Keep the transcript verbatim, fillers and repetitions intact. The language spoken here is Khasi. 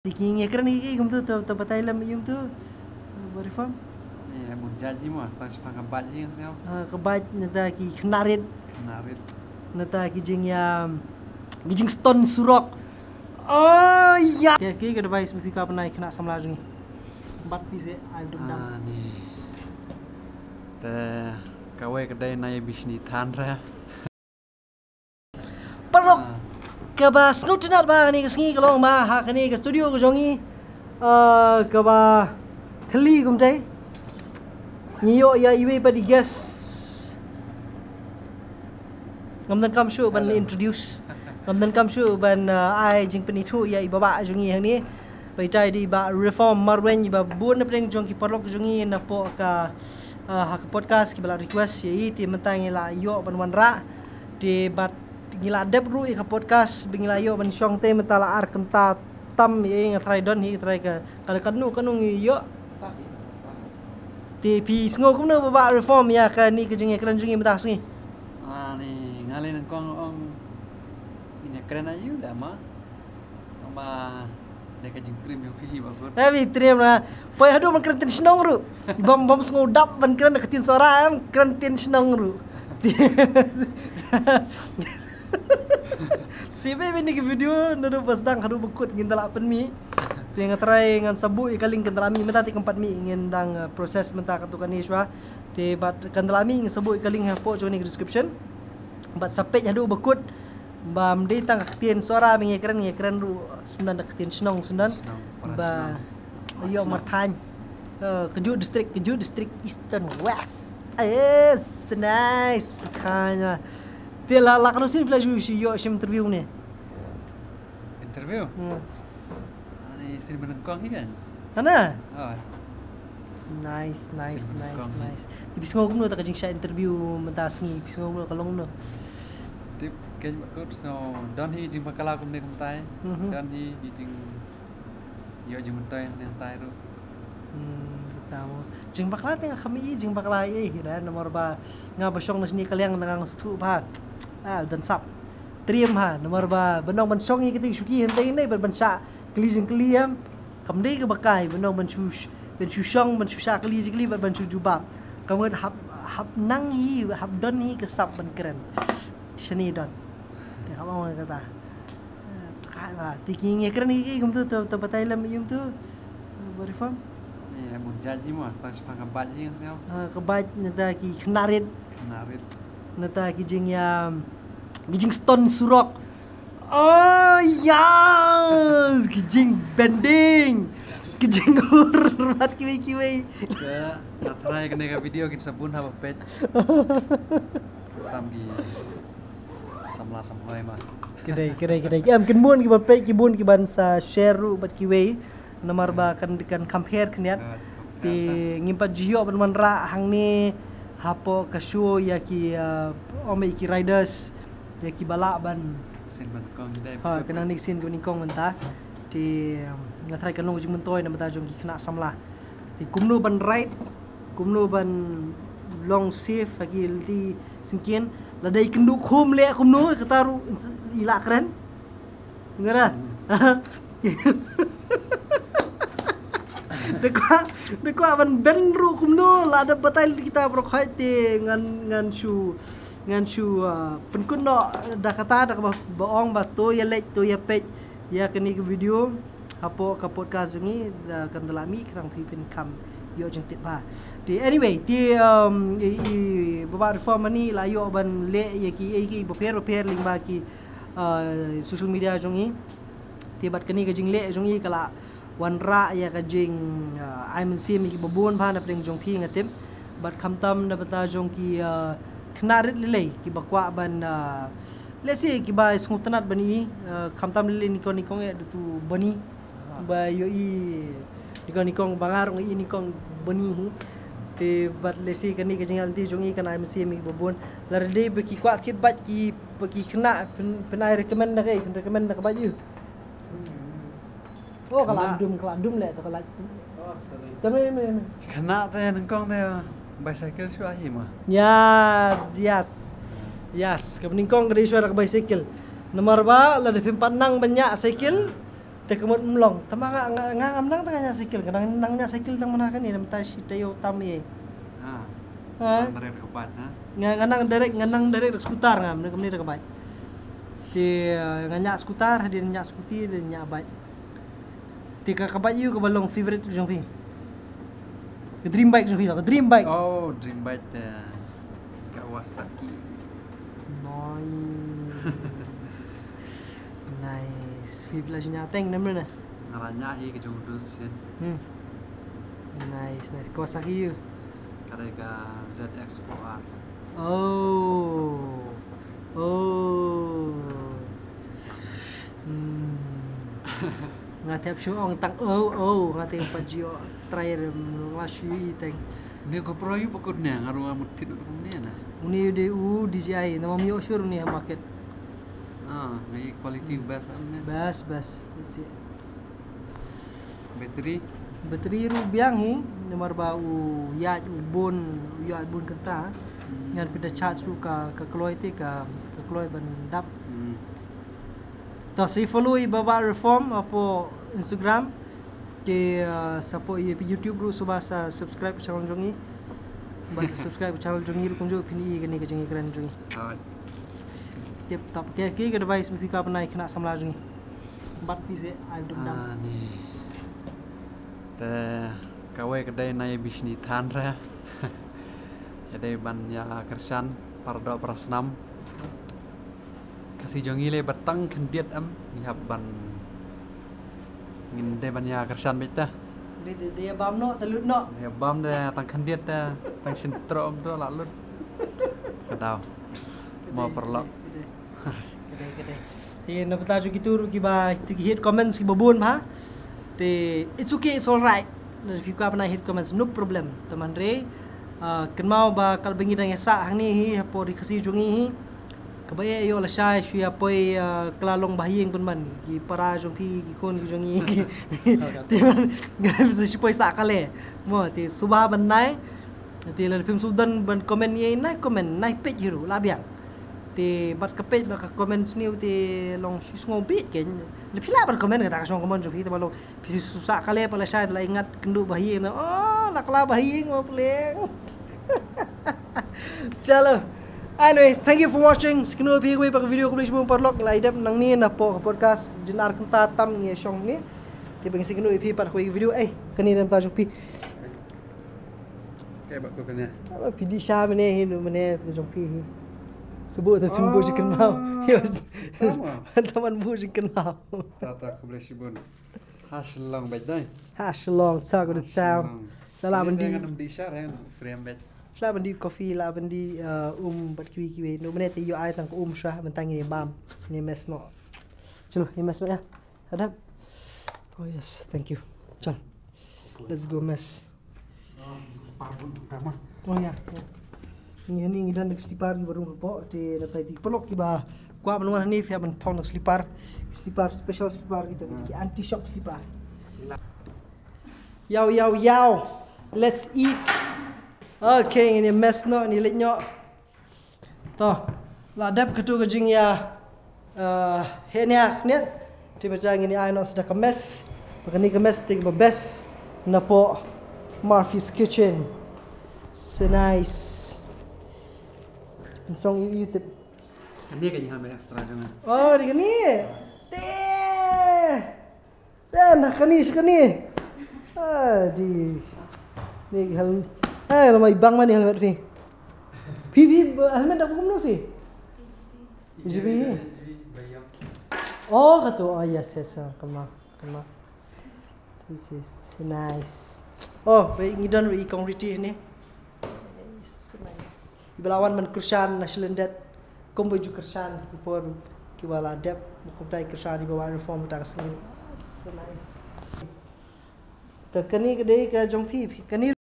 Te ki ngi kren ki, ki kumtu, to, to batai lem ïa kumtu. Ba reform. Ni, aku judge hi mo, tang sipang ka bad hi, ngasngaw. Ah, ka bad nata ki khynnah rit. Khynnah rit. Nata ki jingïam, ki jingstone surok. Oh, ya. Ki, ki, ka device ba phi ka pynai khynnah samla jong ngi. Bad phi se, ai dum dam. Ah, ni. Te, kawei ka dei na ïa bishni than ra. Paralok, kaba sngewtynnat ba kane ka sngi ka long ba ha kane ka studio ka jong ngi, ah, kaba thylli kumtai. Ngi ïoh ïa iwei pat i guest. Ngam donkam shuh ban introduce. Ngam donkam shuh ban, ah, ai jingpynithuh ïa i baba jong ngi hangne. Ba itai dei i Bah Reform Marwein, iba bun na pdeng jong ki paralok jong ngi napoh ka, ah, ha ka podcast kiba la request ïa i, te mynta ngi la ïoh ban wanrah. Te bad ngi la dep ruh ïa ka podcast ba ngi la ïoh ban shong, te mynta la ar kynta tam ïa i. Nga trai don hi, trai ka, ka, kano kano ngi ïoh. Te phi sngew kumno Bah Reform ïa kane ka jingïakren jong ngi mynta ka sngi? Ah, ni, nga lei nyngkong ong ngin ïakren aïu da ma. Tang ba dei ka jingtriem jong phi hi ba kut. Eh, phi triem na. Poi haduh ban kren ktien shnong ruh. Bym, bym sngew dap ban kren da ka ktien Sohra, em, kren ktien shnong ruh. Sngewbha ba kane ka video naduh ba sdang haduh ba kut ngin da lah pynmih. Te nga trai ngan sa buh ïa ka link, kan da lah mih mynta, te kam pat mih, ngin dang, eh, process mynta katto katne shuwa. Te bad kan da lah mih, ngin sa buh ïa ka link hapoh jong kane ka description. Bad sa peit haduh ba kut. Bym dei tang ka ktien Sohra ba ngi kren, ngi kren ruh syndon da ka ktien shnong syndon. Shnong, para shnong. Ba ïoh marthaiñ. Eh, Kajut District, Kajut District, Eastern West. Eh, so nice. Kanya. Te la, la kano sien phi la ju, ju ïoh shim interview ne? Interview? Hmm. Ani sien ba nyngkong hi kan? Hana? Oh. Nice, nice, nice, nice. Te phi sngew kumno ta ka jingshah interview mynta sngi, phi sngew kumno, ka long kumno? Tip, keiñ ba kut sngew don hi jingbakla kumne kumtai. Mhm. Don hi ki jing, ïoh jingmyntoi ne kumtai ruh. Hmm, tau. Jingbakla te nga kham i jingbakla ei hi da, namar ba nga ba shong na shane ka liang na nga sngewthuh ba. Ah, don sap. Triem ha, namar ba ban ong ban shong ïa kata ka shuki hynrei ne ban, ban shah kylli jingkylli em. Kam dei kaba kai, ban ong ban shu, ban shu shong, ban shu shah kylli jingkylli, ban, ban shu jubab. Ka mut hap, hap nang hi, hap don hi ka sap ban kren. Shane don. Te hap ong kata. Eh, te kai ba, te ki ngi kren ki, ki kumtu, to, to batai lem ïa kumtu. Ba reform. Ni, aku judge hi mo, tang sipang ka bad hi, ngasngaw. Ah, ka bad nata ki khynnah rit. Khynnah rit. Nata ki jingïam, ki jingstone surok. Oh, yes! Ki jingbending. Ki jinghur bad kiwei kiwei. Ka, nga trai kane ka video kin sa bun haba peit. Tam ki samla samhoi ma. Kidei, kidei, kidei. Em, kin bun kiba peit, ki bun kiban sa share ruh bad kiwei. Namar ba kan, kan compare khyndiat. Te ngim pat ju ïoh ban wanrah hangne hapoh ka show ïa ki, uh, ong ïa ki riders, ïa kiba lah ban. Sien ba nyngkong dei. Ha, ka nang dei ka sien kaba nyngkong mynta. Te, um, nga trai kan long jingmyntoi na bynta jong ki khynnah samla. Te kumno ban ride, kumno ban long safe ha ki lynti syngkien, lada i kynduh khum leh kumno, kata ruh i lah kren. Ngara. Da kwah, da kwah ban ben ruh kumno, lada batai kita baroh khoit te ngan, ngan shu, ngan shu, ah, pynkut noh da kata, da kaba, ba ong ba to ïa leit, to ïa peit ïa kane ka video hapoh ka podcast jong ngi, da kan da lah mih, khnang phi phin kham ïoh jingtip bha. Te anyway, te, um, i, i, ba Bah Reform ani la ïoh ban leh ïa ki, ïa ki bapher bapher lyngba ki, uh, social media jong ngi. Te bad kane ka jingleh jong ngi ka la wanrah ïa ka jing, uh, ai mynsiem ïa kiba bun bha na pdeng jong phi, nga tip. Bad khamtam na bynta jong ki, uh, khynnah rit lei lei kiba kwah ban, uh, let's say kiba sngewtynnat ban i, uh, khamtam lei lei nyngkong nyngkong eh, da tu bani. Ba ïohi nyngkong nyngkong ba nga ruh nga i nyngkong bani hi. Te bad let's say kane ka jingïaid lynti jong i kan ai mynsiem ïa kiba bun. Lada dei ba ki kwah kit bad ki, ba ki khynnah pyn, pyn ai recommend da kaei, pyn recommend da ka bad ïa u. Oh, ka la dum, ka la dum leh, to ka la. Oh, sorry. Te me, me, me. Khynnah te nyngkong te bicycle shuwa hi ma. Yes, yes. Yes, kaba nyngkong ka dei shuwa da ka bicycle. Namar ba lada phim pat nang ban ñiah cycle, Te ka mut mlong. Tama nga, nga, nga ngam nang tang nga ñiah cycle, nga nang, nang ñiah cycle tang mana kane, namar shi taïew tam ïa. Ah. Ha? Nang direct ka bike, ha? Nga, nga nang direct, nga nang direct scooter nga, mane kumne da ka bike. Te, uh, nga ñiah scooter, hadien ñiah scooty, hadien ñiah bike. Te ka, ka bike ïa u kaba long favorite jong phi? Ka dream bike jong phi, ka dream bike. Oh, dream bike te Kawasaki. Nice. Nice. Phi la ju ñiah teng namar na? Nga la ñiah hi ka jong u Dustin. Hmm. Nice, nice. Kawasaki ïa u? Ka dei ka Z X four R. Oh. Oh. Hmm. Nga te hap shu ong tang oh, oh, nga te pat ju try rem, nga shu ïohi teng. Une GoPro ïa u ba kut ne, nga ruh nga mut thied ruh kumne na. Une u dei u D J I, namar ym ïoh shuh une ha market. Ah, nga ïohi quality best am ne. Best, best. That's it. Battery? Battery ruh biang hi, namar ba u ïaid u bun, u ïaid bun kynta. Hmm. Ngan pynda charge ruh ka, ka kloi te, ka, ka kloi ban dap. Hmm. To sa follow ïa i Bah Bah Reform hapoh Instagram. Te, uh, support ïa i YouTube ruh, sngewbha sa subscribe channel jong i. Sngewbha sa subscribe channel jong i ruh kumjuh phin ïohi ïa kane ka jingïakren jong i. Alright. Tip top. Ka, ka, ka device ba phi kwah ban ai khynnah samla jong i. Bat phi se ai dum dam. Ah, ni. Te kawei ka dei na ïa bishni than re. Ka dei ban ïa kyrshan para doh para snam. Khasi jong ngi lei ba tang khyndiat em, ngi hap ban, ngin dei ban ïa kyrshan beit te. Dei, dei, dei ïa bam noh, te lut noh. Dei ïa bam te tang khyndiat te, tang shin troh em to la lut. Ka daw. Mo paralok. Ka dei, ka dei. Te na bynta jong kito ruh kiba, kito ki hate comments kiba bun bha. Te it's okay, it's alright. Na phi kwah ban ai hate comments, no problem. Te hynrei, ah, kynmaw ba ka la ba ngi dang ïa sah hangne hi hapoh ri Khasi jong ngi hi. Kaba eh ïoh lashai shu ïa poi, ah, kylla long ba ha ïing pynban. Ki para jong phi, ki khun ki jong ngi. Te man, nga sa shu poi sah kale. Mo, te sngewbha ban nai. Te lada phim sngewdon ban comment ïa i, nai comment, nai peit hi ruh, la biang. Te bad ka peit bad ka comment sniew te long shu sngew beit kein. Lada phi lah ban comment kata ka shong ka mon jong phi te ba long phi shu sah kale pat lashai te la ngat kynduh ba ha ïing na. Oh, la kylla ba ha ïing mo pleng. Chalo. Anyway, thank you for watching. Sa ïakynduh ïa phi kawei pat ka video, khublei shibun paralok. Ngi la ïadep nangne napoh ka podcast Jynjar Kynta Tam ngi ïa shong hangne. Te ba ngin sa ïakynduh ïa phi pat kawei ka video. Eh, kane na bynta jong phi. Kaei ba ko kane? Ba phi dih sha mynne hi, mynne ka jong phi hi. Shu buh te phin buh jingkynmaw. Oh. Tama. Tama buh jingkynmaw. Ta ta, khublei shibun. Ha Shillong beit dei. Ha Shillong, sa ko de chao. Shillong. Sa la ban dih. Ngan dih sha re, frame beit. Sa la ban dih coffee, la ban dih, uh, um bad kiwei kiwei. No mynne te ïoh ai tang ka um sha, mynta ngin ïa bam. Ngin ïa mess noh. Chalo, ïa mess noh ïa. Hadap. Oh yes, thank you. Chal. Let's go mess. Oh ya, ya. Ngi hangne ngi don da ka slipar kiba rung hapoh, te na tai ti paralok kiba kwah ban wan hangne phi hap ban phong da ka slipar. Slipar, special slipar kita, kita ki anti shock slipar. Yaw, yaw, yaw. Let's eat. Okay, ngin ïa mess noh, ngin ïa leit noh. To, la dep katu ka jingïa, eh, heh nia khniat. Te mynta ngin ïa ai noh sa da ka mess. Ba kane ka mess te kaba best napoh Murphy's Kitchen. So nice. Pynsong ïa u tip. Kane ka jingïa extra jong nga. Oh, dei kane. Te. Eh, na kane, sa kane. Ah, di. Ni hel-, eh, la mai bang mane helmet phi. Phi, phi, helmet da kumno phi? G V. Oh, katu. Oh, yes, yes, ah, kynmaw, kynmaw. This is nice. Oh, wei, ngi don ruh i kong Riti hangne. Nice, nice. Iba la wan ban kyrshan na shlyndet. Kumba ju kyrshan ki por kiba la dep, kumta i kyrshan iba wan reform ta ka sngi. So nice. Ta kane ka dei ka jong phi, phi kane